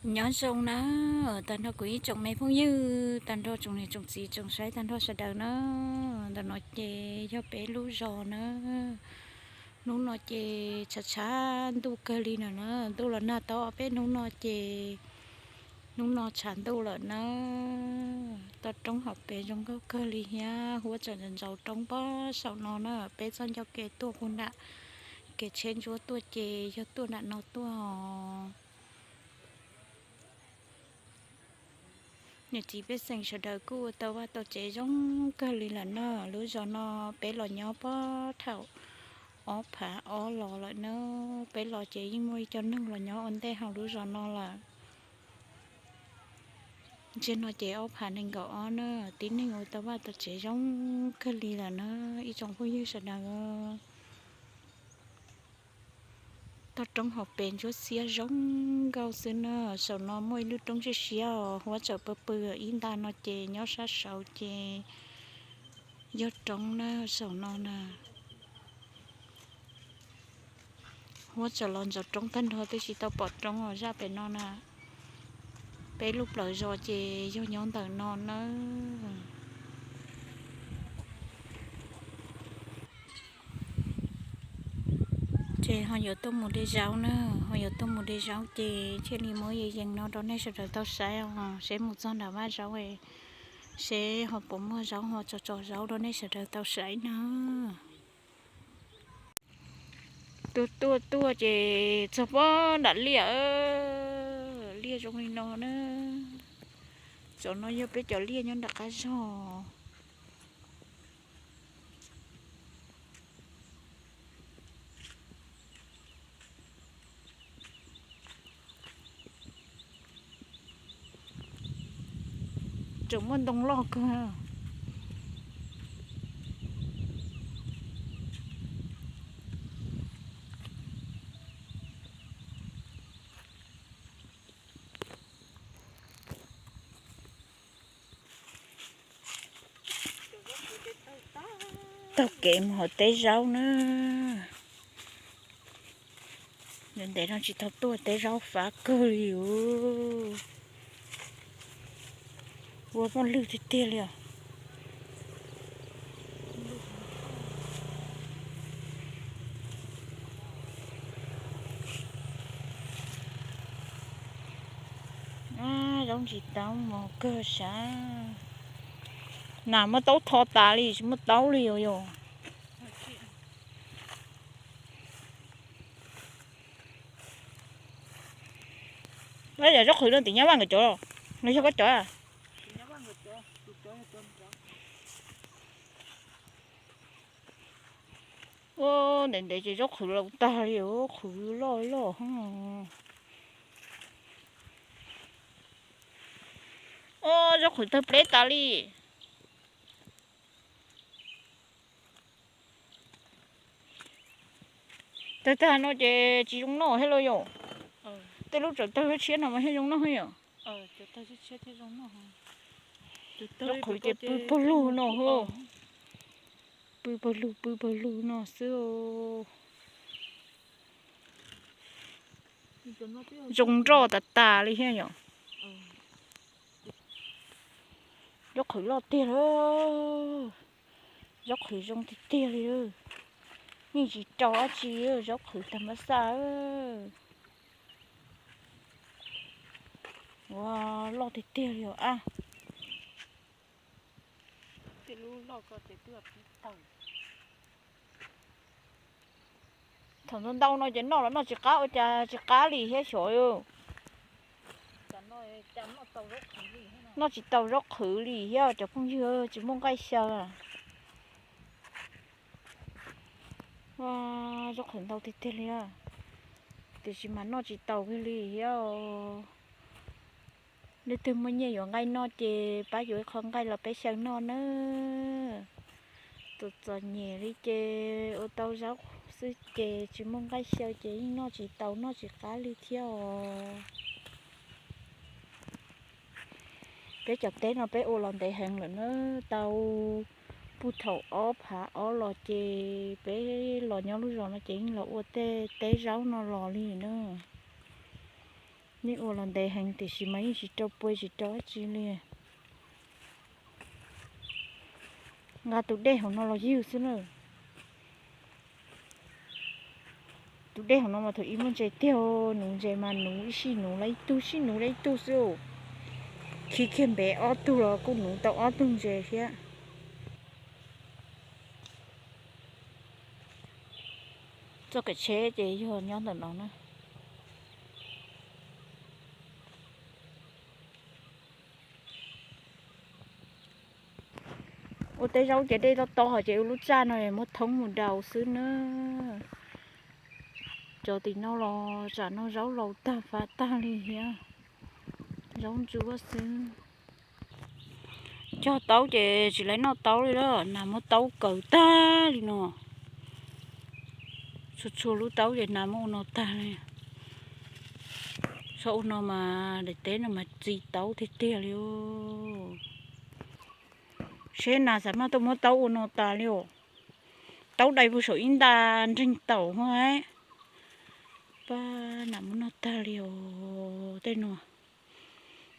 Nyob zoo na, tag nrho kuv ib tsoom me phooj ywg, tag nrho tsoom niam tsoom txiv tsoom saib tag nrho sawv daws na. Ntawm no ces yog peb lub zos na. Hnub no ces tshav tshav ntuj kawg li na, ntuj los nag tau ob peb hnub no ces hnub no tshav ntuj lawm na. Toj roob hauv pes zoo nkauj kawg li thiab, huab tseem ntxaus roob pob saum no na, peb txoj ncauj ke tuaj puag nram kev tsheb ntsuab tuaj ces yog tuaj nram no tuaj os. Niam txiv pej xeem sawv daws kuj ua tau vaj tau tsev zoo kawg li lawm na. Lub zos no peb los nyob puag thaum ob phav ob los lawm na. Peb los ces yeej muaj ib co neeg los nyob ua ntej hauv lub zos no lawm. Ntsia no ces ob phav nees nkaum ob na, tib neeg ua tau vaj tau tsev zoo kawg li lawm na, ib tsoom phooj ywg sawv daws. Toj roob hauv pes ntsuab xiab zoo nkauj xwb na. Saum no muaj ib lub roob siab siab os, huab tseem pw pw ib nta no ces nyob sab saud ces yog roob na saum no na. Huab tseem los ntxaus roob tag nrho twb tsis tau pom roob os, zaj pem no na. Peb lub plawv zos ces yog nyob ntawm no na. Ces ho yuav tuaj mus de zaub na, ho yuav tuaj mus de zaub ces thiaj li muab yees yees no rau nej sawv daws tau saib os, seb mus txog nram vaj zaub seb ho puas muaj zaub ho tso tso zaub rau nej sawv daws tau saib na. Tuaj tuaj tuaj ces txog pob nram liaj, liaj zoo li no na. Cov no yog peb cov liaj nyob nram qab zog. Tseem muaj ntoo loj kawg. Taug kev mus hauv teb zaub na. Ntev no tsis tau tuaj, teb zaub fav kawg li os. Ua poj lwg tiag tiag li os. Zaub ntsis taub mos kawg sav. Nas muab taub tho tas li, tsis muaj taub li os yog. Yog zaub qhwv no tim nyab vaj nkawd cov los yog koj cov? Ua ntev ntev ces zaub qhwv los tag li, qhwv loj loj. Ua zaub qhwv tawg pleb tas li. Tawg tag no ces tsis zoo noj thiab los yom? Tej lub tseem tawg tshiab no mas thiaj zoo noj thiab yom? Zaub qhwv ces pw pawg lug no, pw pawg lug pw pawg lug no xwb. Zoo nroj tas tas li thiab yom? Zaub qhwv loj tiag li. Zaub qhwv zoo tiag tiag li. Yeej tsis rau dab tsi, zaub qhwv tag mab xaj. Ua loj tiag tiag li os a. Thaum ntau ntau no ces noj los noj tsis qab, ua cas tsis qab li thiab xyov. Noj tsis tau zaub qhwv li thiab cov phooj ywg, tsis muaj nqaij xyaw. Zaub qhwv ntau tiag tiag li, tiam sis mas noj tsis tau kiag li thiab. Leej twg muaj nyiaj yuav nqaij noj ces pab yuav ib qho nqaij los peb xyaw noj nawb. Tus txom nyem li ces ua tau zaub xwb ces tsis muaj nqaij xyaw ces yeej noj tsis tau noj tsis qab li thiab os. Peb cov teb no peb ua los ntev heev lawm na, tau puag thaum ob phav ob los ces peb los nyob lub zos no ces yeej los ua tej teb zaub no los li na. Yeej ua los ntev heev tiam sis mas yeej tsis rau puas tsis rau dab tsi li. Nqa tus dej hauv no los ywg xwb na. Tus dej hauv no mas thaum ub muaj ntses tiag, nuv ntses mas nuv ib sij nuv lawm ib tug, sij nuv lawm ib tug xwb. Khi kiag npev ob tug los kuj nuv tau ob tug ntses thiab. Txoj kev tsheb ces yog nyob ntawm no na. Ua teb zaub ces dej tob tob hos ces ua lub txaj no muab thoob mus daus xwb na. Cov tim no los tsam no zaub laus tag fav tag li thiab. Zaub ntsuab xwb. Cog taub ces tsis lawv noj taub li lawm, nas muab taub kaws tag li no. Txhua txhua lub taub ces nas muab ua no tag li. Txhob ua no mas daim teb no mas txi taub tiag tiag li. Seb nas xav maj tuaj muab taub ua no tas li os. Taub dai puag saum ib nta nreeg taum hos. Pab nas muab noj tag li os tej no.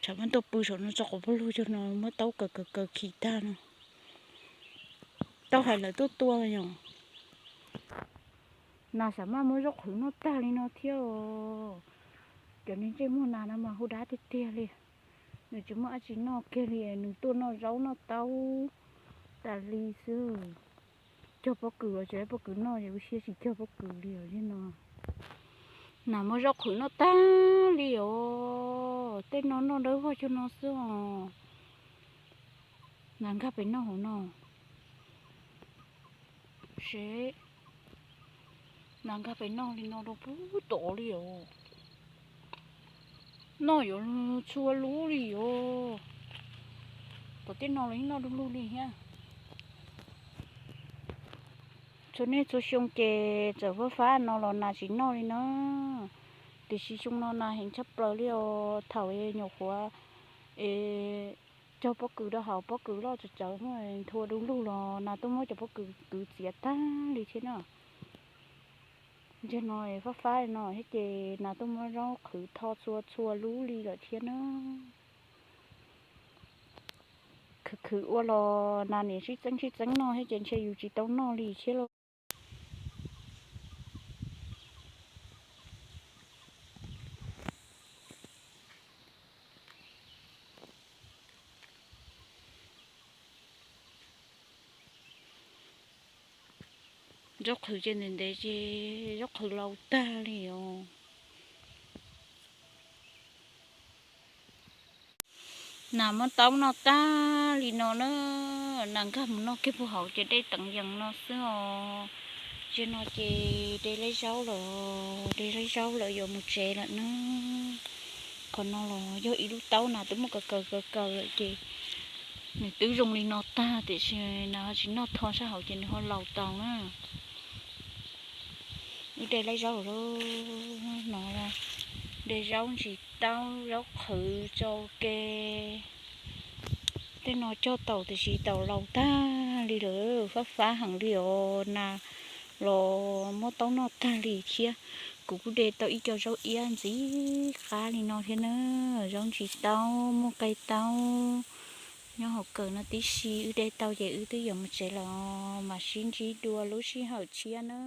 Tsam maj tuaj pw saum no tso quav paj lug cog no muab taub kaws kaws kaws khi tag no. Taub hais lawv tuaj tua yom. Nas xav maj muab zaub qhwv noj tag li no thiab os. Cov neeg ntsej muag nas no mas hu dab tiag tiag li. Nws tsis muaj dab tsi noj kiag li, nws tuaj noj zaub noj taub tas li xwb. Cog pob kws los tsis lawv pob kws noj, ua siab tsis cog pob kws li os no. Nas muab zaub qhwv noj tag li os, tej no noj dawb vog cog no xwb os. Nas nkag pem noj hauv no. Seb, nas nkag pem noj li no rau pub tom li os. Noj yuav txhua lub li os. Tom tej no los yeej noj du lug li thiab. Txhua niaj txhua xyoo ces txawm fab fab no los nas tsis noj li na. Tiam sis xyoo no nas heev tshaj plaws li os, thaum nyuam qhuav es cog pob kws rau hauv pob kws loj tsawv tsawv nthua du lug los nas tuaj muab cov pob kws kwv txiav tag li thiab na. Ntawm no fab fab no thiab ces nas tuaj muab zaub qhwv tho txhua txhua lub li lawm thiab na. Khwv khwv ua los nas niam sib txeeb sib txeeb noj thiab ces ntshe yus tsis tau noj li thiab lauj. Zaub qhwv ces ntev ntev ces zaub qhwv laus tag li os. Nas muab taub noj tag li no na, nas nkag mus noj kiag puag hauv ces dej teev yees no xwb os. Zaum no ces de laib zaub lawm, de laib zaub lawm yuav mus tsev lawm na. Qhov no los yog ib lub taub nas twb muab kaws kaws kaws kaws lawm ces nws twb zoo li no tag tiam sis nas ho tsis noj tho sab hauv ces nws ho laus taus na. Wb de laib zaub lawm no, de zaub ntsis taub zaub qhwv tso ke. Tej no cog taus tiam sis taus laus tag li lawm, fab fab heev li os, nas los muab taub noj tag li thiab. Kuv kuj de tau ib co zaub iab ntxim qab li no thiab na, zaub ntsis taub muaj qe taub nyob hauv kawm no tib si. Wb de tau ces wb twb yuav mus tsev los mam sib ntsib dua lub sij hawm tshiab na.